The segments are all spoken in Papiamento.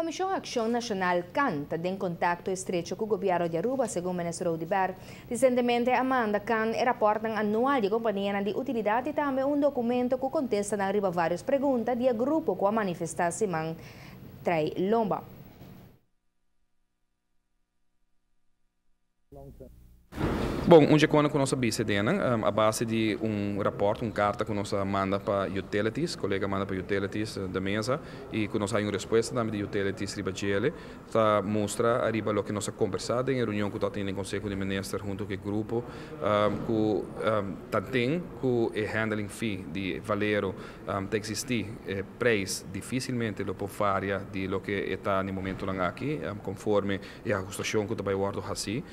Comision Accion Nacional, can, ta den contacto estrecho cu Gobierno di Aruba, segun Minister Oduber. Recientemente a manda can e raportnan anual di companianan di utilidad y tambe un documento cu contestanan riba varios pregunta di e grupo cu a manifesta siman trai lomba. Bon, un dje kona ku nos a bisa den nan, a base di un rapòrt, un karta ku nos a manda pa Utilities, kolega a manda pa Utilities de mesa, i ku nos haña un respuesta tambe di Utilities riba djele, ta mustra ariba loke nos a kombersá den e reunion ku ta tene den Konseho di Minister huntu ku e grupo ku ta den ku e handling fee di Valero ta eksistí, e preis difisilmente lo por varia di loke e ta na e momentunan aki, konforme e ahustashon ku ta bai wòrdu hasí.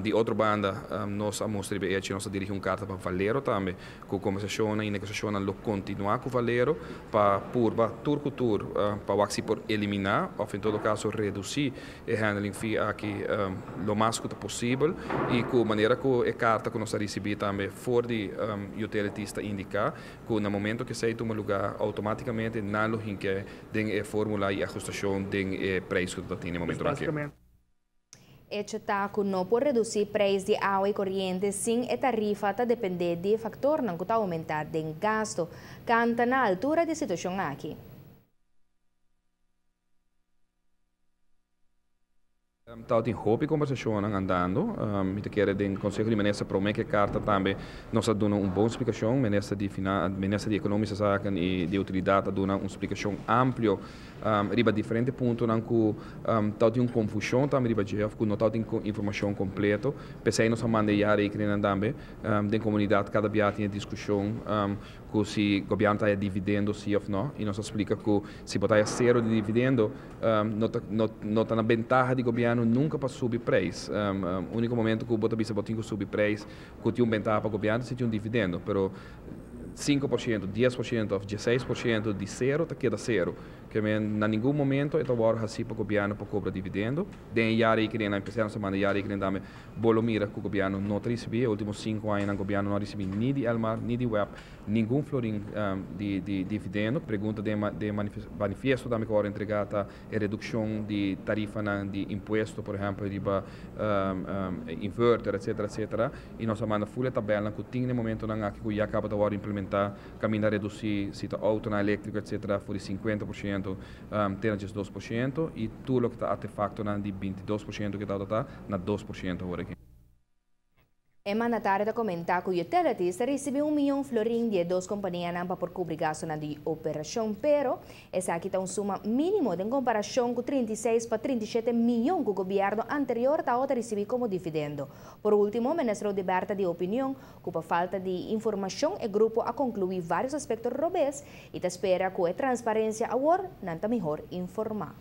Di otro banda, nos a mustra riba e hecho, nos a dirigí un karta pa Valero tambe, ku kombersashonnan i negosiashonnan lo kontinuá ku Valero pa purba tur ku tur pa wak si por eliminá òf en todo kaso redusí e handling fee aki lo mas ku ta posibel i ku manera ku e karta ku nos a risibí tambe for di utilities ta indiká ku na momento ku esei tuma lugá outomátikamente nan lo hink'é den e fórmula i ahustashon den e preis ku ta tin na e momentonan aki. Hecho ta ku no por redusí preis di awa i koriente sin e tarifa ta dependé di e faktornan ku ta oumentá den gasto. Kanta na altura di e situashon aki. Tabatin hopi kombersashonnan andando. Mi ta kere den Konseho di Minister promé ku e karta tambe nos a duna un bon splikashon. Minister di Minister di Ekonomische Zaken i di Utilidat a duna un splikashon amplio riba diferente puntonan ku tabatin un konfushon tambe riba dje òf ku no tabatin informashon kompleto. P'esei nos a manda e jaarrekeninnan tambe den komunidat kada bia tin e diskushon ku si gobièrnu ta haya dividendo si òf no i nos a splika ku si bo ta haya sero di dividendo no ta no ta na bentaha di gobièrnu nunka pa subi preis. Úniko momento ku bo ta bisa bo tin ku subi preis ku tin un bentaha pa gobièrnu ta si tin un dividendo pero 5%, 10% òf 16% di sero ta keda sero. Ke men na ningun momento e ta wòrdu hasí pa gobièrnu pa kobra dividendo. Den e jaarrekening nan empesá nos ta manda e jaarrekening tambe bo lo mira ku gobièrnu no ta risibí. E último sinku añanan gobièrnu no a risibí ni di Elmar ni di web ningun florin di di dividendo. Pregunta den den manifiesto tambe ku a wòrdu entregá ta e redukshon di tarifanan di impuesto por ehèmpel riba inverter etcetera etcetera i nos a manda ful e tabèlnan ku tin na e momentonan aki ku ya kaba ta wòrdu implementá kaminda redusí si ta outonan eléktriko etcetera for di 50% te na 12% i tur loke ta artefaktonan di 22% ku e tabata ta na 2% awor aki. E mandatario ta comenta cu Utilities ta ricibi un miyon florin di e dos companianan pa por cubri gastonan di operacion, pero esaki ta un suma minimo den comparacion cu 36 pa 37 miyon cu gobierno anterior tawata ricibi como dividendo. Por ultimo, Minister Oduber ta di opinion cu pa falta di informacion e grupo a conclui varios aspecto robes y ta spera cu e transparencia awor nan ta mihor informa.